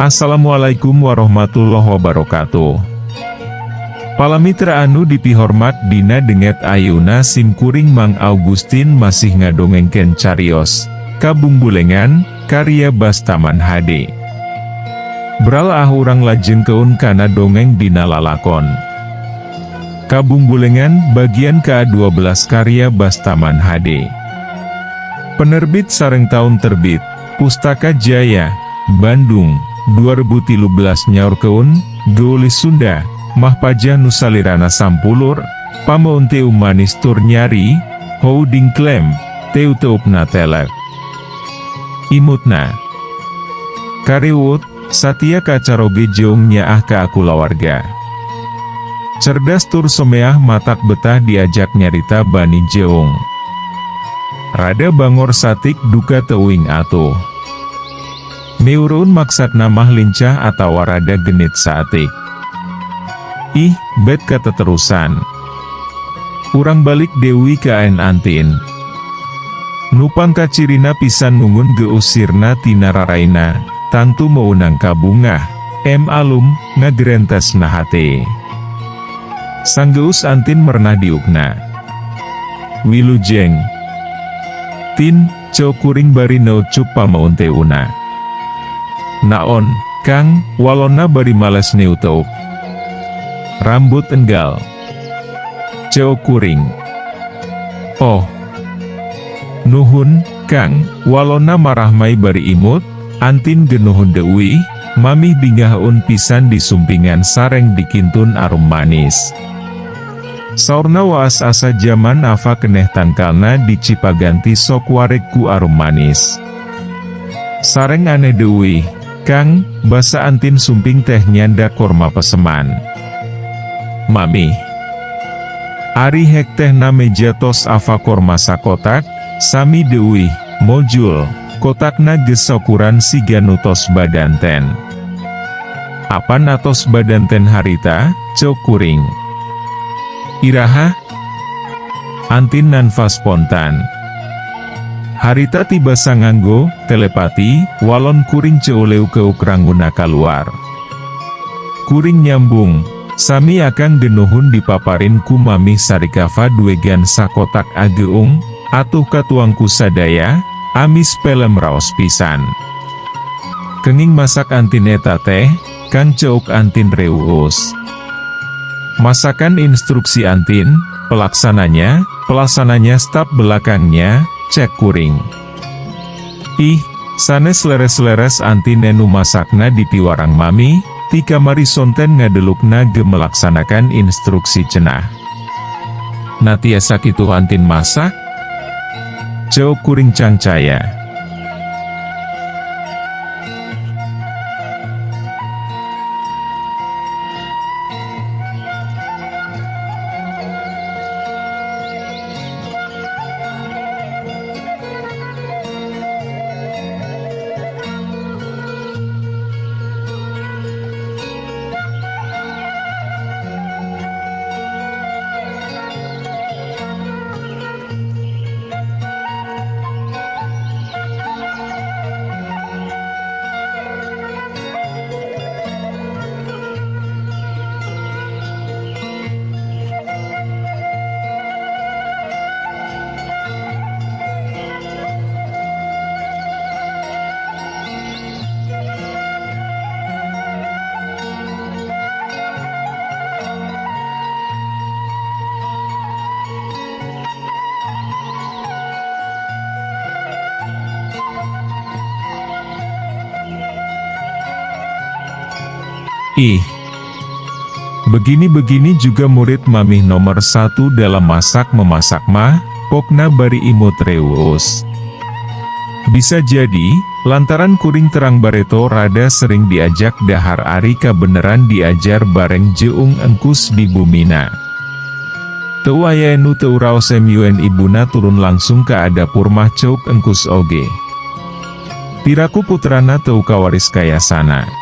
Assalamualaikum warahmatullahi wabarakatuh. Palamitra anu dipihormat, dina dinten ayeuna sim kuring Mang Augustin masih ngadongengkeun carios Kabungbulengan karya Bastaman HD. Bral ah, urang lajengkeun kana dongeng dina lalakon Kabungbulengan bagian ke-12 karya Bastaman HD. Penerbit sareng tahun terbit Pustaka Jaya, Bandung, 2013. Nyaurkeun, Geulis Sunda, Mahpajah nu salirana sampulur, pameunteu manis tur nyari, houding klem, teu-teupna telek. Imutna. Kariwut, satia kacaroge jeung nyaah ka kulawarga. Cerdas tur someah, matak betah diajak nyarita bani jeung. Rada bangor satik, duka teuing atuh. Meureun maksudna mah lincah atawa rada genit saatik. Ih, bet kateterusan. Urang balik deui ka Antin. Nu pangkacirina pisan ngungun geus sirna tina raraina, tangtu meunang kabungah, alum, ngagerentesna hate. Sanggeus Antin merenah diukna. "Wilujeng. Tin," ceuk kuring bari neucup pameunteuna. "Naon, Kang?" walonna bari males neuteuk. "Rambut enggal," ceuk kuring. "Oh. Nuhun, Kang," walonna marahmai bari imut. Antin genuhun deui, Mamih bingaheun pisan disumpingan sareng dikintun arum manis. Saurna waas asa jaman afa keneh tangkalna di Cipaganti sok wareg ku arum manis. "Sareng aneh deui, Kang, basa Antin sumping teh nyanda korma peseman. Mamih. Ari hek teh na meja tos afa korma sakotak, sami deui, mojul, kotakna geus saukuran siga nu tos badanten." "Apan atos badanten harita?" ceuk kuring. "Iraha?" Antin nanfas spontan. "Harita tibasa nganggo telepati," walon kuring ceuleu-keuk ranguna kaluar. Kuring nyambung, "Sami Akang genuhun dipaparin ku Mamih sarikafa duegan sakotak ageung, atuh katuang ku sadaya, amis pelem raos pisan." "Kenging masak Antin eta teh, Kang?" ceuk Antin reueus. "Masakan instruksi Antin, pelaksananya, pelaksananya staf belakangnya," cek kuring. "Ih, sanes leres-leres Antin enu masakna dipiwarang Mami, ti kamari sonten ngadelukna ge melaksanakan instruksi cenah." "Na tiasa kitu Antin masak?" ceuk kuring cangcaya. Ih. Begini-begini juga murid Mamih nomor satu dalam masak-memasak mah, pokna bari imut reueus. Bisa jadi, lantaran kuring terang bareto rada sering diajak dahar ari kabeneran diajar bareng jeung engkus di bumina. "Teu aya nu teu raos mun ibuna turun langsung ka dapur mah," ceuk engkus oge. "Piraku putrana teu kawaris kayasana."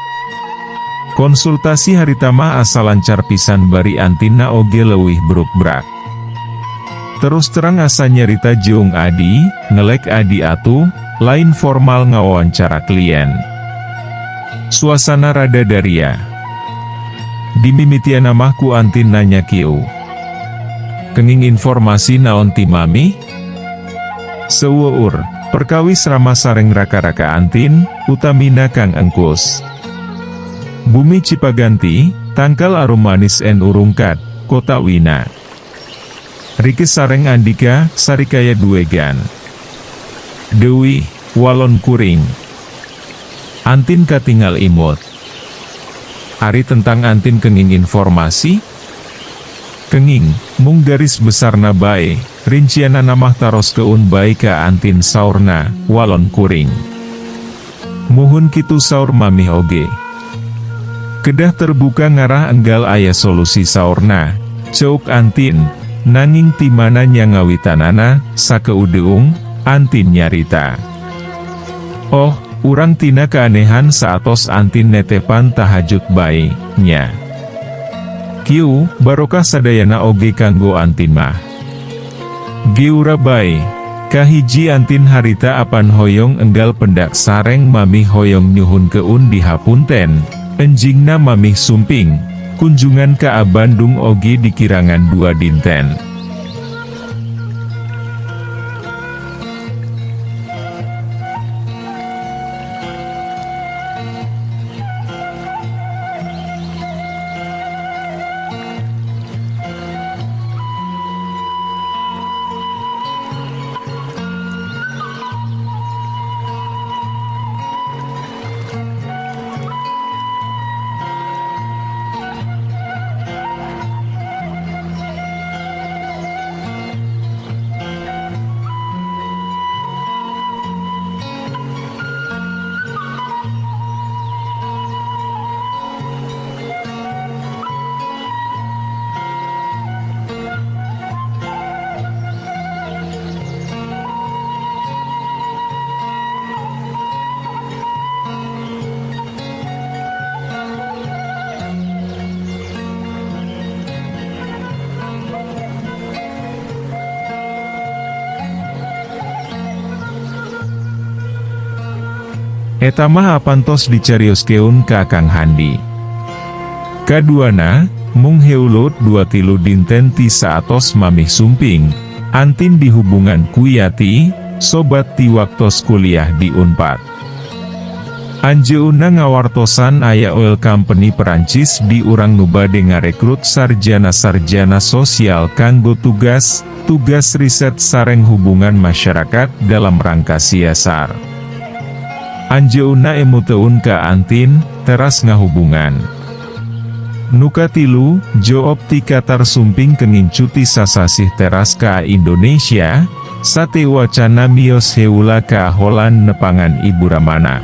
Konsultasi harita mah asa lancar pisan bari Antinna oge leuwih brukbrak. Terus terang asa nyarita jeung adi, ngelek adi atuh, lain formal ngawawancara klien. Suasana rada daria. Dimimitiana mah ku Antin nanya kieu. Kenging informasi naon ti Mami? Seueur, perkawis ramah sareng raka-raka Antin, utamina Kang Engkus. Bumi Cipaganti, Tangkal Arum Manis N Urungkat, Kota Wina. Rikis sareng Andika, Sarikaya Duegan. Dewi, walon kuring. Antin katingal imut. Ari tentang Antin kenging informasi? Kenging, mung garis besarna bae, rincianana mah taroskeun bae ka Antin, saurna, walon kuring. Muhun kitu, saur Mamih oge. Kedah terbuka ngarah enggal aya solusi saurna, ceuk Antin, nanging ti mana nya ngawitanana, sakeudeung, Antin nyarita. Oh, urang tina keanehan saatos Antin netepan tahajud bae, nya. Kieu, barokah sadayana oge kanggo Antin mah. Geura bae. Kahiji, Antin harita apan hoyong enggal pendak sareng Mamih, hoyong nyuhunkeun dihapunten, enjingna Mamih sumping, kunjungan ka Bandung oge dikirangan 2 dinten. Eta mah apan tos dicarioskeun ka Kang Handi. Kaduana, mung heuleut 2-3 dinten ti saatos Mamih sumping, Antin dihubungan ku Yati, sobat ti waktos kuliah di Unpad. Anjeunna ngawartosan aya oil company Perancis di urang nu bade ngarekrut sarjana-sarjana sosial kanggo tugas, tugas riset sareng hubungan masyarakat dalam rangka CSR. Anjeunna emuteun ka Antin, teras ngahubungan. Nu katilu, Joop ti Qatar sumping kenging cuti sasasih teras ka Indonesia, sateuacanna mios heula ka Holland nepangan Ibu Ramana.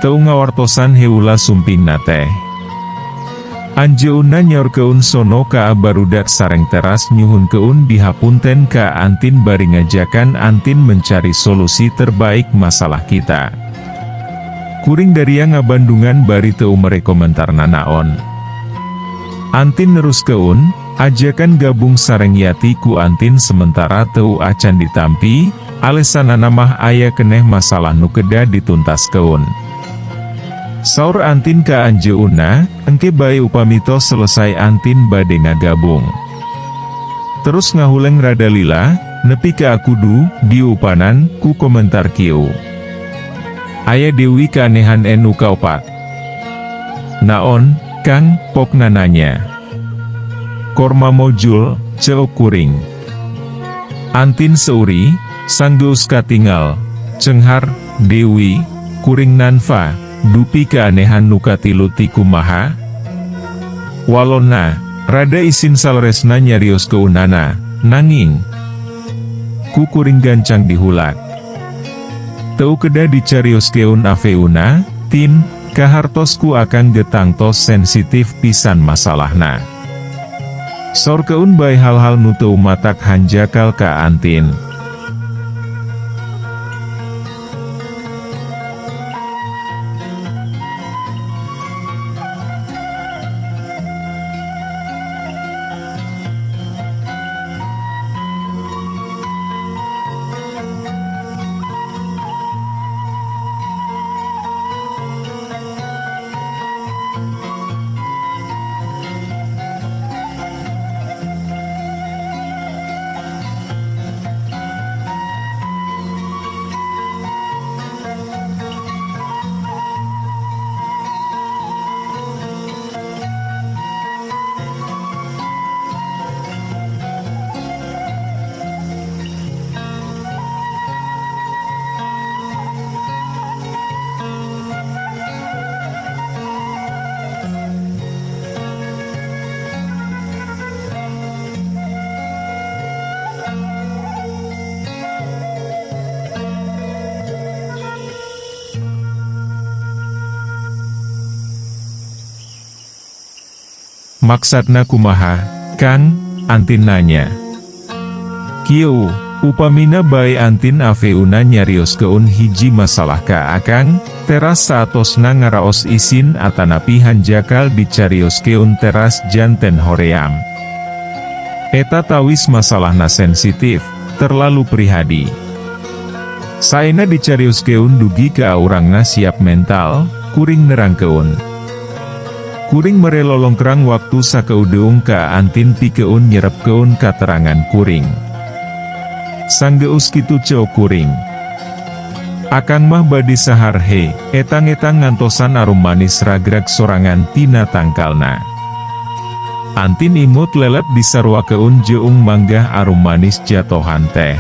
Teu ngawartosan heula sumpingna teh. Anjeunna nyaurkeun sono ka barudak sareng teras nyuhunkeun dihapunten ka Antin bari ngajakan Antin mencari solusi terbaik masalah kita. Kuring daria ngabandungan bari teu mere komentar nanaon. Antin neruskeun, ajakan gabung sareng Yati ku Antin sementara teu acan ditampi, alesanana mah aya keneh masalah nu kedah dituntaskeun. Saur Antin ka anjeunna, engke bae upami tos selesai Antin bade ngagabung. Terus ngahuleng rada lila, nepi ka kudu, diupanan, ku komentar kieu. Aya deui keanehan anu kaopat. Naon, Kang, pokna nanya. Korma mojul, ceuk kuring. Antin seuri, sanggeus katingal, cenghar, Dewi, kuring nanfa, dupi keanehan nu katilu ti kumaha? Walonna, rada isin saleresna nyarioskeunana, nanging ku kuring gancang dihulak. Teu kedah dicarioskeun afeuna, Tin, kahartos ku Akang ge tangtos sensitif pisan masalahna. Saurkeun bae hal-hal nu teu matak hanjakal ka Antin. Maksatna kumaha, Kang?" Antin nanya. "Kieu, upamina bae Antin aveuna nyarioskeun hiji masalah ka Akang, teras saatosna ngaraos isin atanapi hanjakal dicarioskeun teras janten hoream. Eta tawis masalahna sensitif, terlalu prihadi. Saena dicarioskeun dugi ka urangna siap mental," kuring nerangkeun. Kuring mere lolongkrang waktu sakeudeung ka Antin pikeun nyerepkeun katerangan kuring. "Sanggeus kitu," ceuk kuring, "Akang mah bade sahar he." Etang-etang ngantosan arum manis ragrag sorangan tina tangkalna. Antin imut lelep disaruakeun jeung manggah arum manis jatohan teh.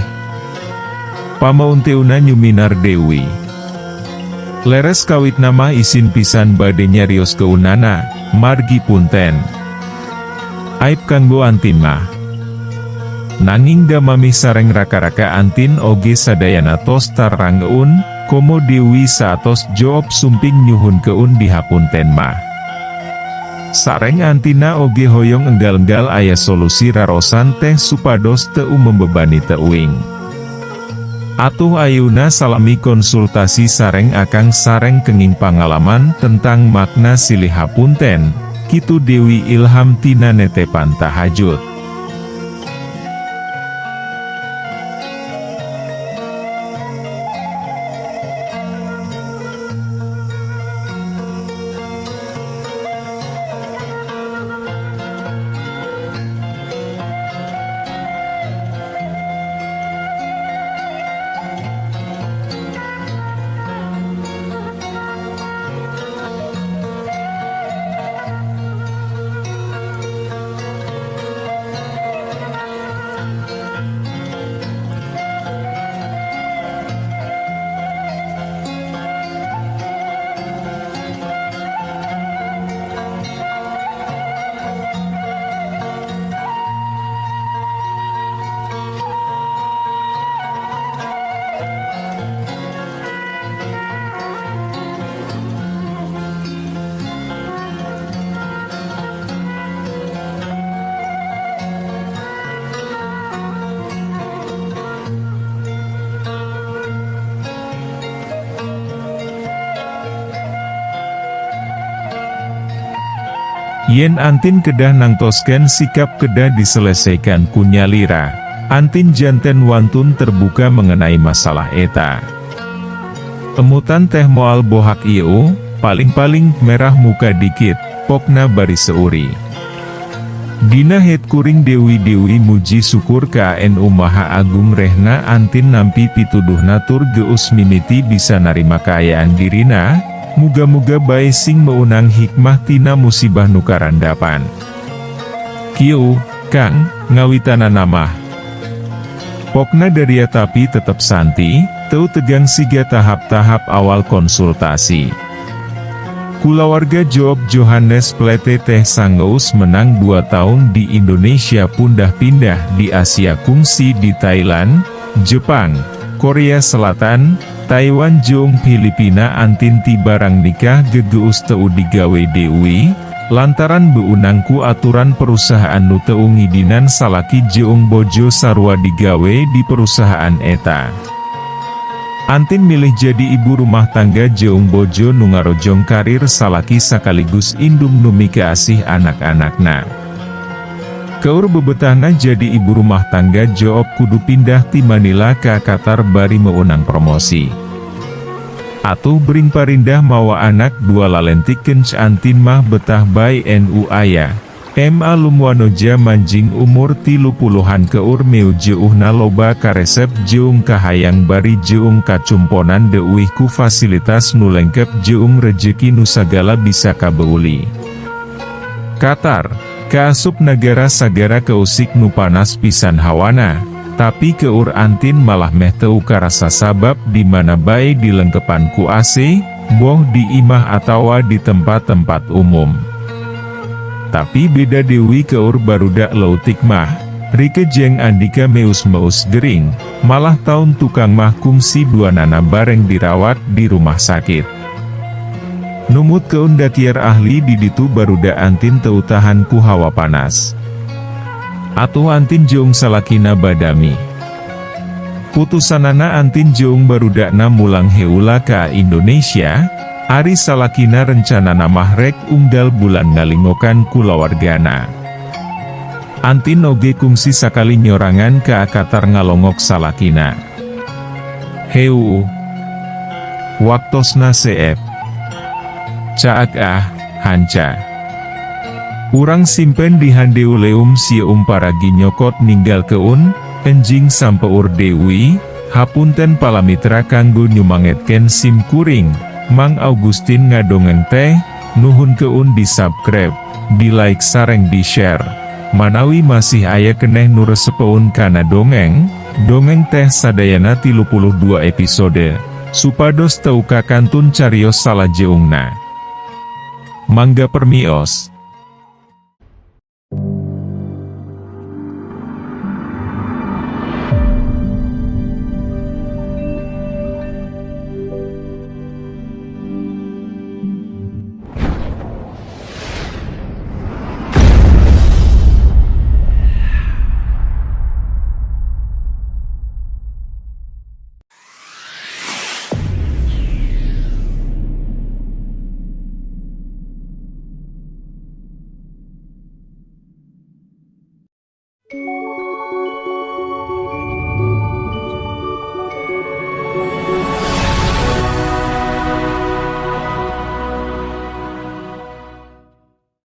Pamaunteuna nyuminar Dewi. "Leres, kawitna mah isin pisan bade nyarioskeunana, margi punten. Aib kanggo Antin mah. Nanging da mamih sareng raka-raka Antin oge sadayana tos taranggeun, komo Dewi saatos Joop sumping nyuhunkeun dihapunten mah. Sareng Antina oge hoyong enggal-enggal aya solusi rarosan teh supados teu membebani teuing. Atuh ayeuna salami konsultasi sareng Akang sareng kenging pangalaman tentang makna silih hapunten," kitu Dewi Ilham tina netepan tahajud. Yen Antin kedah nangtoskeun sikap kedah diselesaikan ku nyalira, Antin janten wantun terbuka mengenai masalah eta. Emutan teh moal bohak ieu, paling-paling merah muka dikit, pokna bari seuri. Dina het kuring Dewi-Dewi muji syukur ka Anu Maha Agung rehna Antin nampi pituduhna tur geus mimiti bisa narima kaayaan dirina, muga-muga bae sing meunang hikmah tina musibah nu karandapan. "Kieu, Kang, ngawitanana mah. Pokna daria tapi tetep santi, teu tegang siga tahap-tahap awal konsultasi." Kulawarga Joop Johannes Plate teh sanggeus menang 2 tahun di Indonesia pundah-pindah di Asia, kungsi di Thailand, Jepang, Korea Selatan, Taiwan jeung Filipina. Antin ti barang nikah gegeus teu digawe deui, lantaran beunang ku aturan perusahaan nu teu ngidinan salaki jeung bojo sarua digawe di perusahaan eta. Antin milih jadi ibu rumah tangga jeung bojo nu ngarojong karir salaki sekaligus indung nu mikaasih anak-anakna. Keur bebetahna jadi ibu rumah tangga, Joop kudu pindah ti Manila ke Qatar bari meunang promosi. Atuh bring parindah mawa anak dua lalentik kenc Antin mah betah bae nu aya. Malum wanoja manjing umur 30-an keur meujeuna loba karesep jeung kahayang bari jeung kacumponan deuih ku fasilitas nu lengkep jeung rejeki nu sagala bisa kabeuli. Qatar, kaasup negara sagara keusik nu panas pisan hawana, tapi keur Antin malah meh teu karasa sabab di mana bae dilengkepan ku AC, boh di imah atawa di tempat-tempat umum. Tapi beda deui keur barudak leutik mah, Rike jeung Andika meus-meus gering, malah taun tukang mah kungsi duanana bareng dirawat di rumah sakit. Numutkeun dakier ahli di ditu barudak Antin teu tahan ku hawa panas. Atuh Antin jeung salakina badami. Putusanana Antin jeung barudakna mulang heula ka Indonesia, ari salakina rencanana mah rek unggal bulan ngalingokan kulawargana. Antin oge kungsi sakali nyorangan ka Qatar ngalongok salakina. Heu. Waktosna seep. Caag ah, hanca. Urang simpen di handeuleum sieum paragi nyokot ninggalkeun, enjing sampeur deui, hapunten palamitra kanggo nyumangetkeun sim kuring, Mang Augustin ngadongeng teh, nuhunkeun di subscribe, di like sareng di share. Manawi masih aya keneh nu resepeun kana dongeng, dongeng teh sadayana 32 episode, supados teu kakantun carios salajeungna. Mangga permios.